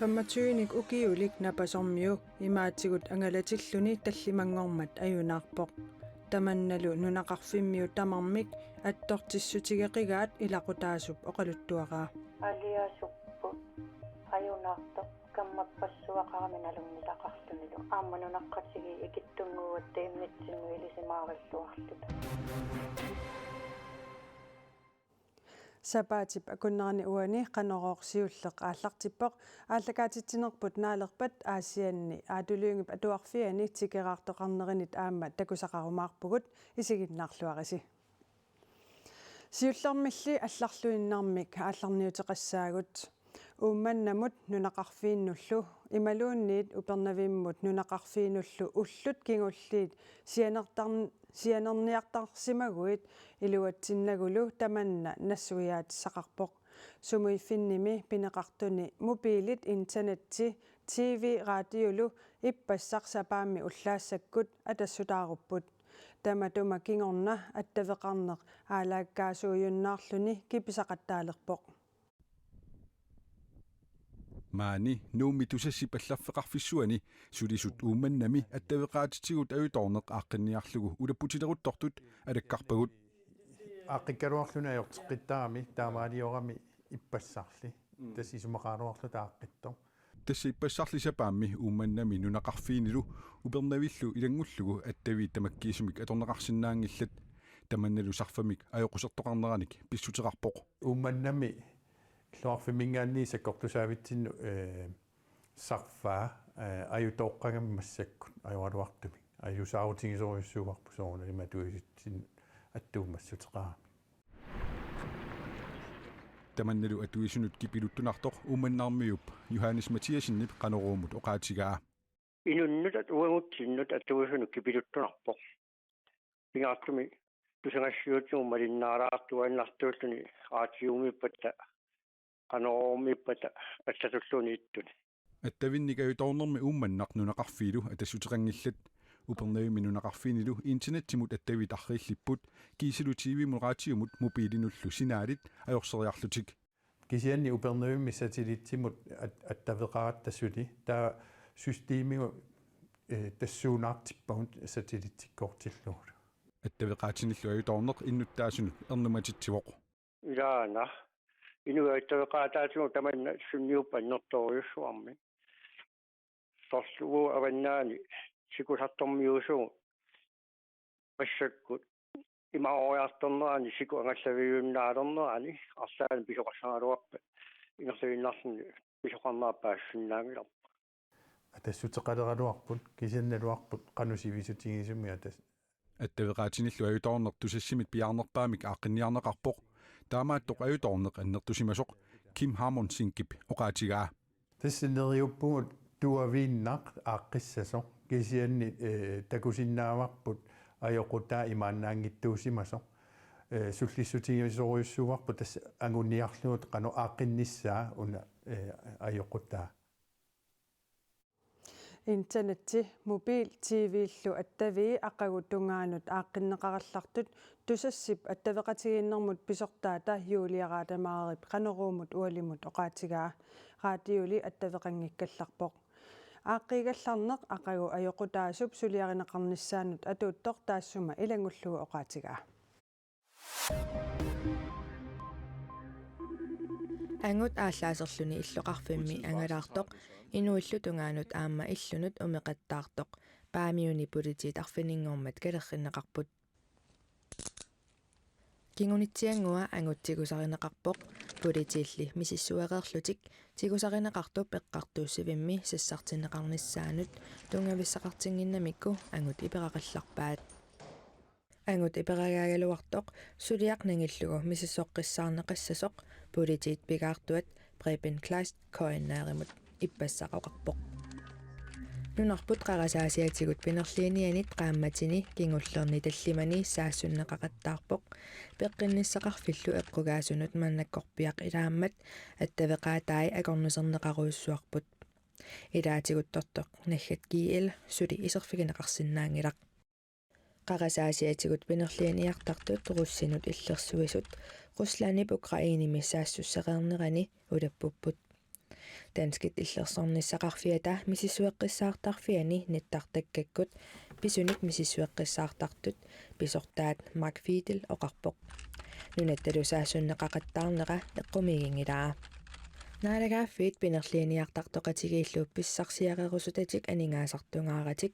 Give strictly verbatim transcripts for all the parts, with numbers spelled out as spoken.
Femogtyvenik ukiulik Napasormiu imaatigut angalatilluni tallimanngormat ajunaarpoq. Tamannalu nunaqarfimmiut tamarmik attortissutigeqigaat ilaqutaasup oqaluttuaraa. Aliasupput ajunaartoq kammappassuaqarami nalunngilaqarlunilu aamma nunaqqatigiit ikittunnguugatta immitsinnut ilisimaarilluarluta. Sapaatip akunnerani uani Qanorooq siulleq aallartippoq. Aallakaatitsinerput naalerpat Aasianni Aatu Lyngep atuarfiani tikeraartoqarnerinit aamma takusaqarumaarpugut, isiginnaarluarisi. Siullermilli allarluinnarmik aallarniuteqassaagut. Uummannamut nunaqarfiinnullu imaluunniit Upernavimmut nunaqarfiinullu ullut kingulliit sianertarn-, sianerniartarsimaguit iluatsinnagulu tamanna nassuiaatissaqarpoq. Sumuiffinnimi pineqartuni mobilit, internetti, T V, radiolu ippassaq sapaammi ullaassakkut atassutaarupput. Tamatuma kingorna attaveqarneq aalaakkaasuujunnaarluni kipisaqattaalerpoq. Maani Nuummi Tusassip allaffeqarfissuani sulisut Uummannami attaveqaatitigut ajutoorneq aaqqinniarlugu ulapputileruttortut alakkarpagut. Aaqqikkaluarluni ajorteqqittarami taamaaliorami ippassarli. Mm. Tassa isumaqaraluarluta aaqqittoq. Tassa ippassarli sapaammi Uummannami nunaqarfiinilu Upernavillu ilanngullugu attaviit tamakkiisumik atorneqarsinnaanngillat. Tamannalu sarfamik ajoqusertoqarneranik pissuteqarpoq. Uummannami illoqarfimminngaanniit sakkortusaavitsinnut, eh, sarfaa, eh, ajutooqqagami massakkut ajoraluartumik. Ajusaarutigisorujussuuarput soorunami atuisutsinnut attuumassuteqarami. Tamannalu atuisunut kipiluttunartoq Uummannarmiup Johannes Mathiassenip Qanoruumut oqaatigaa. Inunnut at-, uagutsinnut atuisunut kipiluttunarpoq. Pingaartumik tusagassiuutitigut malinnaalaartuaannartuulluni aatiumiippatta, Qanoruumiippatta, assatulluunniittuni. Attavinnik ajutoornermi Uummannaq nunaqarfiilu atassuteqanngillat. Upernavimmi nunaqarfiinilu internettimut attaviit arriillipput, kiisalu T V-mut radiomut mobilinullu signalit ajorseriarlutik. Kisianni Upernavimmi satellittimut at-, attaveqaratta suli, taava systemigut, eh, tassuunaartippagut satellittikkoortillugulu. Attaveqaatinillu ajutoorneq innuttaasunut ernumatitsivoq. Ilaana, inuit attaveqaataatigut tamanna sunniuppat annertoorujussuarmik. Soorlu uagut avannaani sikusartormiuusugut massakkut imaoriartornerani siku angallaviujunnaalernerani arlaannik pisoqassagaluarpat ingerlaannarluni pisoqarnera paasisinnaanngilarput. Atassuteqaleraluarput, kisianniluarput qanoq sivisutigisumik atas-. Attaveqaatinillu ajutoorneq Tusassimit piaarnerpaamik aaqqinniarneqarpoq. Taamaattoq ajutoorneq annertusimasoq Kim Harmon Sinkip oqaatigaa. Tassa neriuppugut tuaviinnaq aaqqissasoq, kisianni, eh, takusinnaavarput ajoqutaa imaannaanngitsuusimasoq. Eh, sullissutigisorujussuuarput tassa anguniarlugu qanoq aaqqinnissaa una, eh, ajoqutaa. Internetti, mobil, T V-llu attavii aqagu tungaanut aaqqinneqarallartut Tusassip attaveqatigiinnermut pisortaata Julia Raatamaarip Qanoruumut ualimut oqaatigaa. Raatiuli attaveqanngikkallarpoq. Aaqqiigallarneq aqagu ajoqutaasup suliarineqarnissaanut atuuttoq taassuma ilanngullugu oqaatigaa. Angut aallaaserluni illoqarfimmi angalaartoq, inuillu tungaanut aamma illunut umeqattaartoq, Paamiuni politiit arfininngormat kalerrinneqarput. Kingunitsinngua angut tigusarineqarpoq, politiilli misissuereerlutik tigusarineqartup eqqartuussivimmi sassartinneqarnissaanut tunngavissaqartinnginnamikku angut iperaqallarpaat. Angut iperagaagaluartoq suliaq nangillugu misissoqqissaarneqassasoq politiit pigaartuat Preben Kleist K N R-imut ippassaq oqarpoq. Nunarput qarasaasiatigut pinerliinianit qaammatini kingullerni tallimani saassunneqaqattaarpoq, peqqinnissaqarfillu eqqugaasunut maannakkorpiaq ilaammat attaveqaatai akornuserneqarujussuarput. Ilaatiguttortoq naggat G L suli iserfigineqarsinnaanngilaq. Qarasaasiatigut pinerliiniartartut russinut illersuisut Ruslandip Ukrainemi saassussereernerani ulappupput. Danskit illersornissaqarfiata misissueqqissaartarfiani nittartakkakkut pisunik misissueqqissaartartut pisortaat Mark Fiedel oqarpoq. Nunattalu saassunneqaqattaarnera eqqumiiginngilaa. Naalagaaffiit pinerliiniartartoqatigiillu pissarsiarerusutatik aningaasartungaaratik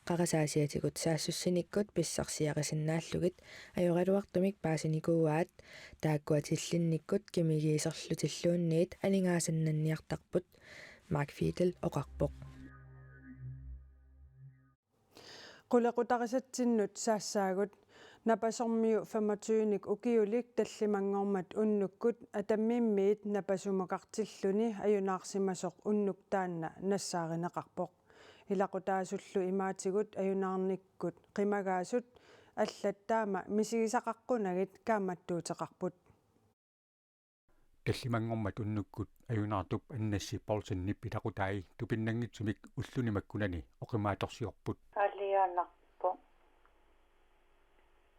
qarasaasiatigut saassussinikkut pissarsiarisinnaallugit ajoraluartumik paasinikuuaat, taakkua tillinnikkut kimigiiserlutilluunniit aningaasannanniartarput, Mark Fiedel oqarpoq. Qulequtarisatsinnut saassaagut. Napasormiut femogtyvenik ukiulik tallimanngormat unnukkut Atammimmiit napasumukartilluni ajunaarsimasoq unnuk taanna nassaarineqarpoq. Ilaqutaasullu imaatigut ajunaarnikkut qimagaasut allat taama misigisaqaqqunagit kaammattuuteqarput. Tallimanngormat unnukkut ajunaartup Annassi Poulsenip ilaqutai tupinnanngitsumik ulluni makkunani oqimaatorsiorput. Alianarpoq.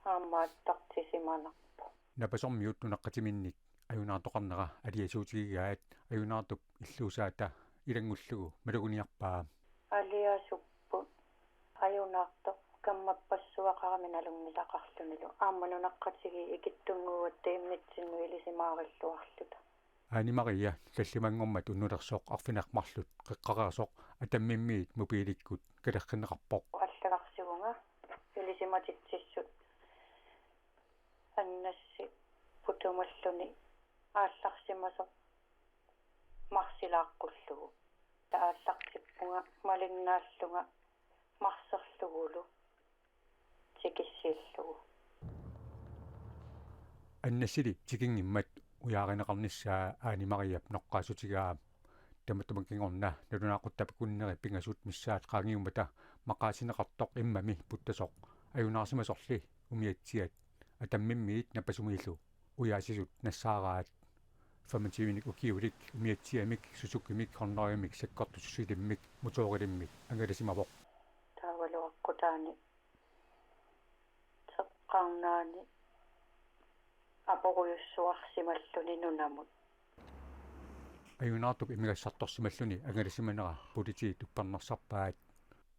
Aammaattartisimanarpoq. Napasormiut nunaqqatiminnik ajunaartoqarnera aliasuutigigaat ajunaartup illuusaata ilanngullugu maluguniarpaa. Aliasupput. Ajunaartoq kammappassuaqarami nalunngisaqarlunilu aamma nunaqqatigiit ikittunnguugatta immitsinnut ilisimaarilluarluta. Aani Maria tallimanngormat unnulersoq arfineq-marluk qeqqareersoq Atammimmiit mobiilikkut kalerrinneqarpoq. Allagarsivunga ilisimatitsissut Annassi putumalluni aallarsimasoq marsilaaqqullugu. Aallartippunga malinnaallunga marserlugulu tikissiillugu. Annassili tikinngimmat ujaarineqarnissaa Aani Mariap noqqaassutigaa. Tamatuma kingorna nalunaaquttap akunneri pingasut missaat qaangiummata maqaasineqartoq immami puttasoq ajunaarsimasorli umiatsiat Atammimmiit napasumiillu ujaasisut nassaaraat. Femogtyvenik ukiulik umiatsiamik, Suzukimik, Hondaimik, sakkortuussilimmik, motoorilimmik angalasimavoq. Taavalu aqqutaani teqqarnaani aporujussuarsimalluni nunamut. Ajunaartup imigassartorsimalluni angalasimanera politiit uppernarsarpaat.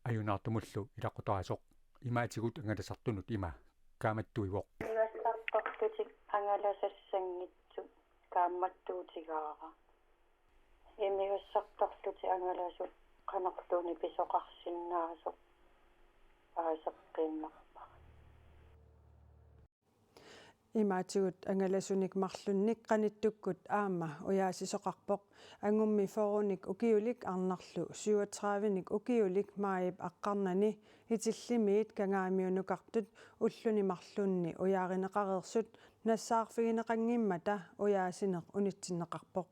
Ajunaartumullu ilaqutaasoq imaatigut angalasartunut ima kaammattuivoq. Imigassartorlutik angalasassanngitsut kaammattuutigaara. Imigassartorlutik angalasut qanorluunniit pisoqarsinnaasoq paaseqqiinnarpara. Imaatigut angalasunik marlunnik qanittukkut aamma ujaasisoqarpoq. Angummi fyrrenik ukiulik arnarlu syvogtredivenik ukiulik maajip aqqarnani Itillimiit Kangaamiunukartut ulluni marlunni ujaarineqareersut nassaarfigineqanngimmata ujaasineq unitsinneqarpoq.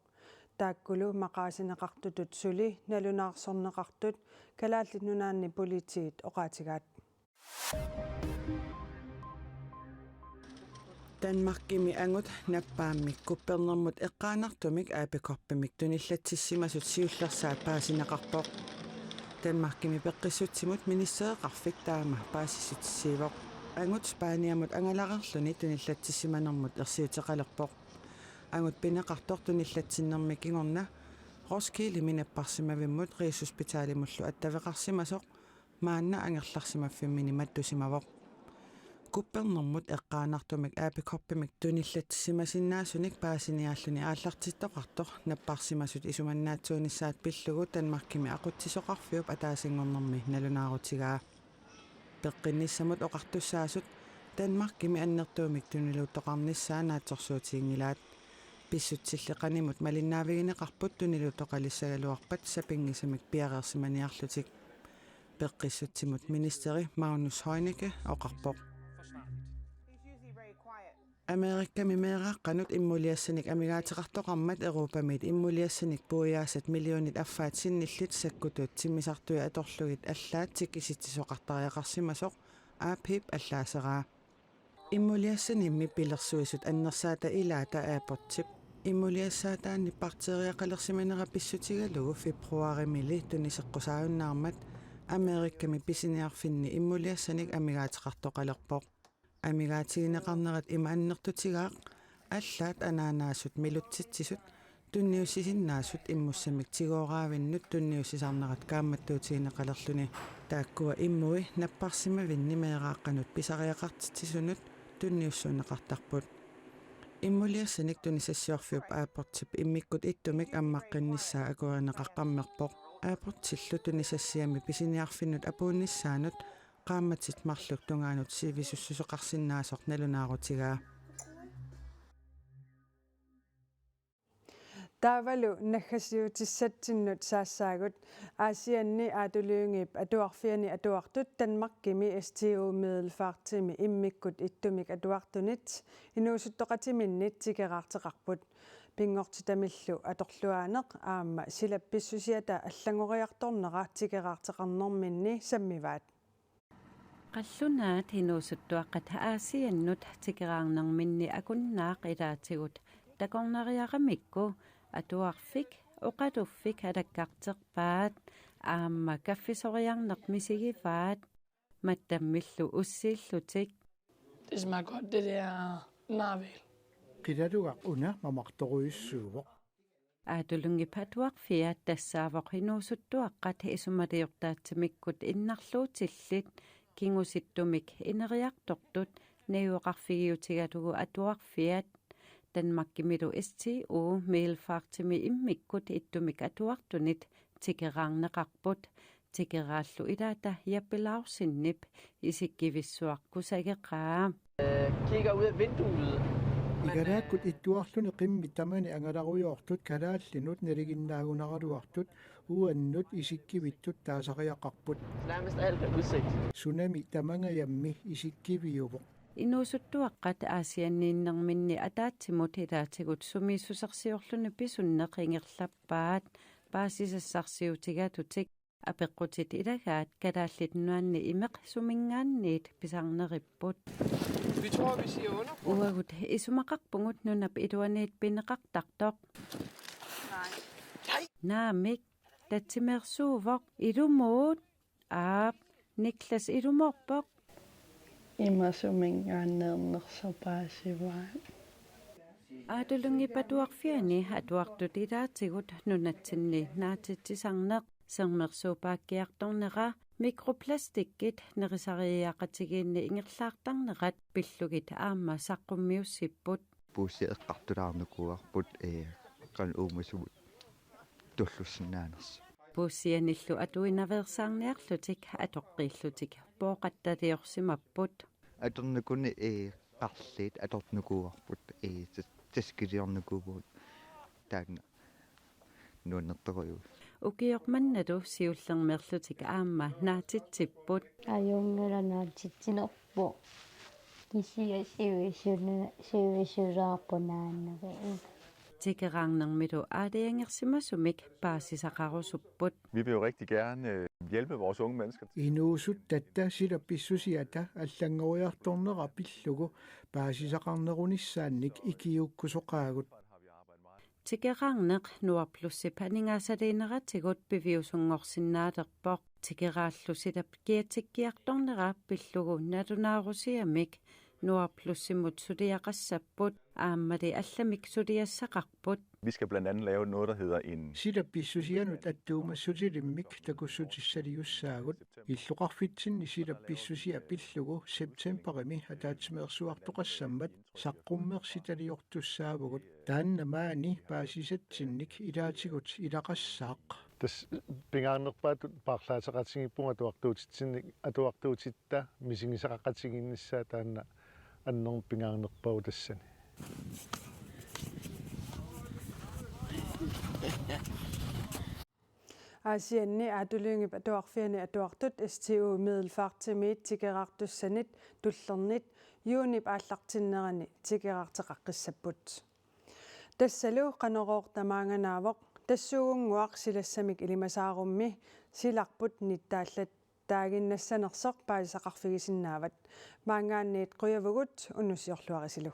Taakkulu maqaasineqartutut suli nalunaarsorneqartut Kalaallit Nunaanni politiit oqaatigaat. Danmarkimi angut nappaammik kuppernermut eqqaanartumik abekorbimik tunillatsissimasut siullersaat paasineqarpoq. Danmarkimi peqqissutsimut ministereqarfik taama paasissutissiivoq. Angut Spaniamut angalareerluni tunillatsissimanermut ersiuteqalerpoq. Angut pineqartoq tunillatsinnermi kingorna Roskildemi napparsimavimmut Rigshospitalimullu attaveqarsimasoq maanna angerlarsimaffimmini mattusimavoq. Kuppernermut eqqaanartumik abekorbimik tunillatsisimasinnaasunik paasiniaalluni aallartittoqartoq napparsimasut isumannaatsuunissaat pillugu Danmarkimi aqutsisoqarfiup ataasinngornermi nalunaarutigaa. Peqqinnissamut oqartussaasut Danmarkimi annertuumik tuniluuttoqarnissaa naatsorsuutiginngilaat. Pissutsilli qanimut malinnaavigineqarput tuniluuttoqalissagaluarpat sapinngisamik piareersimaniarlutik. Peqqissutsimut ministeri Magnus Heunicke oqarpoq. Amerikami meeraaqqanut immuliassanik amigaateqartoqarmat Europamiit immuliassanik puiaasat millionit affaat sinnillit sakkutut timmisartui atorlugit allaat tikisitsisoqartariaqarsimasoq A P-p allaaseraa. Immuliassanimmi pilersuisut annersaata ilaata Abbottip immuliassaataanni bakteriaqalersimanera pissutigalugu februaarimili tuniseqqusaajunnaarmat Amerikami pisiniarfinni immuliassanik amigaateqartoqalerpoq. Amigaatigineqarnerat ima annertutigaaq: allaat anaanaasut milutsitsisut tunniussisinnaasut immussamik tigooraavinnut tunniussisarnerat kaammattuutigineqalerluni. Taakkua immui napparsimavinni meeraaqqanut pisariaqartitsisunut tunniussuunneqartarput. Immuliassanik tunisassiorfiup Airportsip immikkut ittumik ammaqqinnissaa akuerineqaqqammerpoq. Airportsillu tunisassiami pisiniarfinnut apuunnissaanut qaammatit marluk tungaanut sivisussuseqarsinnaasoq nalunaarutigaa. Taavalu naggasiutissatsinnut saassaagut. Aasianni Aatu Lyngep Atuarfiani atuartut Danmarkimi S T O Middelfartimi immikkut ittumik atuartunit inuusuttoqatiminnit tikeraarteqarput. Pinngortitamillu atorluaaneq aamma silap pissusiata allanngoriartornera tikeraarteqarnerminni sammivaat. Qallunaat inuusuttuaqqat Aasiannut tikeraarnerminni akunnaaq ilaatigut takornariaramikku atuarfik oqaluffik alakkarterpaat aamma kaffisoriarneq misigivaat mattammillu ussiillutik. Det smager godt, det der narvel. Qilalugaq una mamartorujussuuvoq. Aatu Lyngep atuarfiat tassaavoq inuusuttuaqqat isumaliortaatsimikkut innarluutillit kingusittumik ineriartortut najugaqarfigiutigalugu atuarfiat Danmarkimilu S T O Middelfartimi immikkut ittumik atuartunit tikeraarneqarput. Tikeraallu ilaata Jeppe Larsenip isikkivissuaq kusageqaa. Kigger ud af vinduet. Men, øh, Igalaakkut ittuarluni qimmit tamani angalarujoortut kalaallinut nalinginnaagunaraluartut uannut isikkivittut taasariaqarput. Nærmest alt er udsigt. Sunami tamangajammi isikkiviuvoq. Inuusuttuaqqat Aasianniinnerminni ataatsimut ilaatigut sumiissusersiorluni pisunneq ingerlappaat paasisassarsiutigalutik. Apeqqutit ilagaat Kalaallit Nunaanni imeq suminngaanniit pisarneripput. Vi tror, vi siger under. Uagut isumaqarpugut nunap iluaniit pineqartartoq. Nej. Naamik, tatsimeersuuvoq, ilumuut, aap, Niklas ilumoorpoq. Ima suminngaanneernersoq paasivaat. Aatu Lyngep Atuarfiani atuartut ilaatigut nunatsinni naatitsisarneq, sermersuup paakkiartornera, mikroplastikkit nerisariaqatigiinni ingerlaartarnerat pillugit aamma saqqummiussipput. Puussiaq eqqartulaarnikuuarput, ee, qanoq uumasumut tullussinnaanersoq. Puussianillu atuinaveersaarniarlutik atoqqiillutik pooqattaliorsimapput. Atornikuni, ee, qarliit atornikuuarput, ee, tas-, taskiliornikuuvugut taanna nuannertorujuuvoq. Ukioq mannalu siullermeerlutik aamma naatitsipput. Ajunngilaq naatitsinerput. Kisianni sivisuna-, sivisulaarput naannagit. Tikeraarnermilu aalajangersimasumik paasisaqarusupput. Vi vil jo rigtig gerne, øh, hjælpe vores unge mennesker. Inuusuttatta silap pissusiata allanngoriartornera pillugu paasisaqarnerunissaannik ikiuukkusoqaagut. Tikeraarneq Nuarplusip aningaasaliineratigut piviusunngorsinnaalerpoq. Tikeraallu silap kiatsikkiartornera pillugu nalunaarusiamik Nuarplusimut suliaqassapput aammali allamik suliassaqarput. Vi skal blandt andet lave noget, der hedder en... Silap pissusianut attuumassutilimmik takussutissaliussaagut. Illoqarfitsinni silap pissusia pillugu septemberimi ataatsimeersuartoqassammat saqqummersitaliortussaavugut. Taanna maani paasisatsinnik ilaatigut ilaqassaaq. Tassa pingaarnerpaatut paarlaateqatigiippugut atuartuutitsinni, atuartuutitta misigisaqaqatigiinnissaa taanna annermik pingaarnerpaavoq tassani. Aasianni Aatu Lyngep Atuarfiani atuartut S T O Middelfartimiit tikeraartussanit tullernit juunip aallartinnerani tikeraarteqaqqissapput. Tassalu Qanorooq tamaanganaavoq, tassuugunnguaq silassamik ilimasaarummi silarput nittaallattaaginnassanersoq paasisaqarfigisinnaavat. Maanngaanniit qujavugut, unnussiorluarisilu.